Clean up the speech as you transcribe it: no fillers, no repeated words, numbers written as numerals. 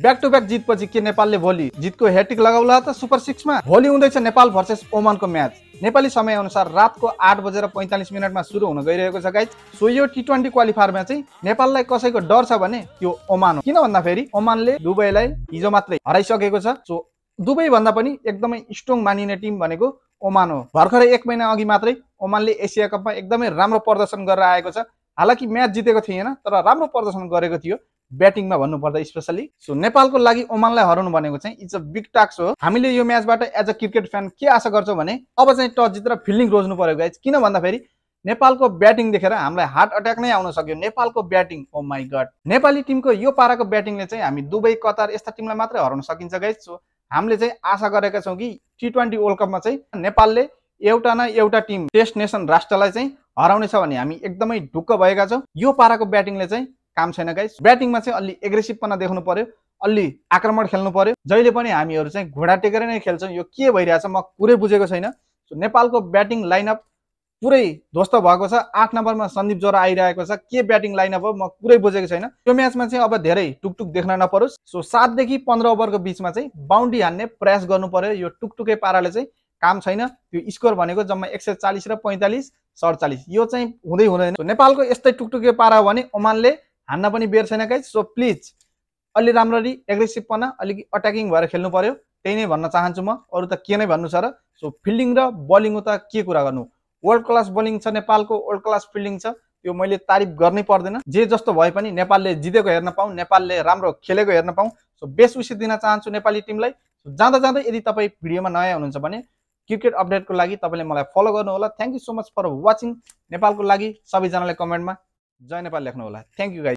Back to back जितपछि के नेपालले भोलि जितको हेट्रिक लगाउला त सुपर 6 मा। भोलि हुँदैछ नेपाल भर्सेस ओमानको म्याच। नेपाली समय अनुसार रातको 8:45 मा सुरु हुन गइरहेको छ गाइज। सो यो टी20 क्वालिफायरमा चाहिँ नेपाललाई कसैको डर छ भने त्यो ओमान हो। किन भन्दा फेरि ओमानले दुबईलाई हिजो मात्रै हराइसकेको छ। सो दुबई भन्दा पनि एकदमै स्ट्रङ मानिने टिम भनेको ओमान हो। भर्खरै 1 महिना अघि मात्रै ओमानले एसिया कपमा एकदमै राम्रो प्रदर्शन गरेर आएको छ। हालाकि म्याच जितेको थिएन तर राम्रो प्रदर्शन गरेको थियो ब्याटिङमा भन्नुपर्दा स्पेशली। सो नेपालको लागि ओमानलाई हराउनु भनेको चाहिँ इट्स अ बिग टास्क हो। हामीले यो म्याचबाट एज अ क्रिकेट फ्यान के आशा गर्छौँ भने अब चाहिँ टस जितेर फिल्डिङ रोज्नु पर्यो गाइज। किन भन्दा फेरि नेपालको ब्याटिङ देखेर हामीलाई हार्ट अट्याक नै आउन सक्यो। नेपालको batting, oh my god, Nepali टिमको यो पाराको ब्याटिङले चाहिँ हामी दुबई, कतार यस्ता टिमलाई मात्रै हराउन सकिन्छ गाइज। सो हामीले चाहिँ आशा गरेका छौँ कि टी20 वर्ल्ड कपमा चाहिँ नेपालले एउटा न एउटा टिम टेस्ट नेसन राष्ट्रलाई चाहिँ हराउनेछ भने हामी एकदमै ढुक्क भएका छौँ। यो पाराको ब्याटिङले चाहिँ काम छैन गाइस। ब्याटिङमा चाहिँ अलि एग्रेसिभपना देखाउनु पर्यो, अलि आक्रमण खेल्नु पर्यो। जहिले पनि हामीहरू चाहिँ घोडा टेकेर नै खेल्छौँ। यो के भइरहेछ म पुरै बुझेको छैन। सो नेपालको ब्याटिङ लाइनअप पुरै ध्वस्त भएको छ। 8 नम्बरमा सन्दीप जोरा आइरहेको छ। के ब्याटिङ लाइनअप हो म पुरै बुझेको छैन। यो म्याचमा चाहिँ अब धेरै टुकटुक देख्न नपरोस्। सो 7 देखि 15 ओभरको बीचमा चाहिँ बाउन्ड्री हान्ने प्रयास गर्नु पर्यो। यो टुकटुके पाराले चाहिँ काम छैन। त्यो स्कोर भनेको जम्मा 140 र 45 47 यो चाहिँ हुँदै हुँदैन। नेपालको यस्तै टुकटुके पारा हो भने ओमानले हान्न पनि बेर छैन गाइज। सो प्लिज अलि राम्ररी एग्रेसिभपना अलिकति अट्याकिङ भएर खेल्नु पर्यो। त्यही नै भन्न चाहन्छु म, अरू त के नै भन्नु छ र। सो फिल्डिङ र बलिङ त के कुरा गर्नु, वर्ल्ड क्लास बलिङ छ नेपालको, वर्ल्ड क्लास फिल्डिङ छ, त्यो मैले तारिफ गर्नै पर्दैन। जे जस्तो भए पनि नेपालले जितेको हेर्न पाऊँ, नेपालले राम्रो खेलेको हेर्न पाऊँ। सो बेस्ट विश दिन चाहन्छु नेपाली टिमलाई। जाँदा जाँदै यदि तपाईँ भिडियोमा नयाँ हुनुहुन्छ भने क्रिकेट अपडेटको लागि तपाईँले मलाई फलो गर्नु होला। Thank you so much for watching. नेपालको लागि सबैजनाले कमेन्टमा जय नेपाल लेख्नु होला। Thank you guys.